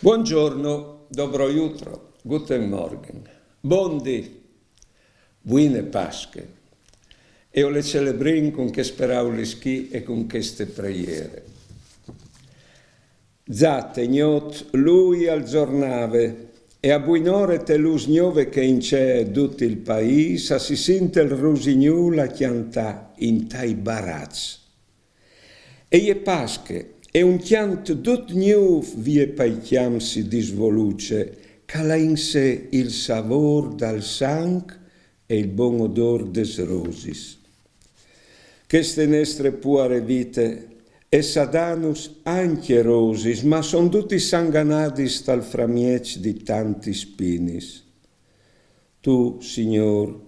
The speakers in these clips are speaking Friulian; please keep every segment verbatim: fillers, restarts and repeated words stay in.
Buongiorno, dobro jutro, guten Morgen, bon dì, buine Pasche. E o le celebrìn cun chês peraulis chi e cun cheste preiere. Za te gnot lui al zornave, e a buinore te lûs gnove che incee dut il paîs, a si sint il rusignûl a cjantâ intai baraçs. E je Pasche, e un cjant dut gnûf vie pai cjamps si disvoluce, ch'al à in se il savôr dal sanc e il bon odôr des rosis. Cheste nestre puare vite e sa dânus ancje rosis, ma son dutis sanganadis tal framieç di tantis spinis. Tu, Signôr,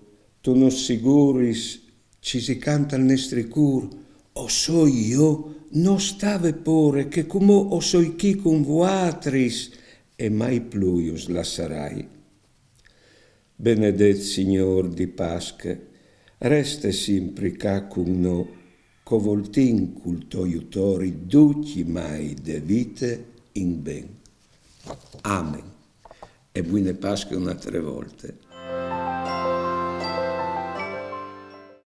tu nus siguris, cisi cant il nestri cûr: o soi jo, no stâ vê pôre, che cumò o soi chi cun vuatris, e mai plui us lassarai. Benedet Signôr di Pasche, reste simpri ca cun nô, ch'o voltìn cul to jutori ducj i mai de vite in ben. Amen. E buine Pasche une altre volte.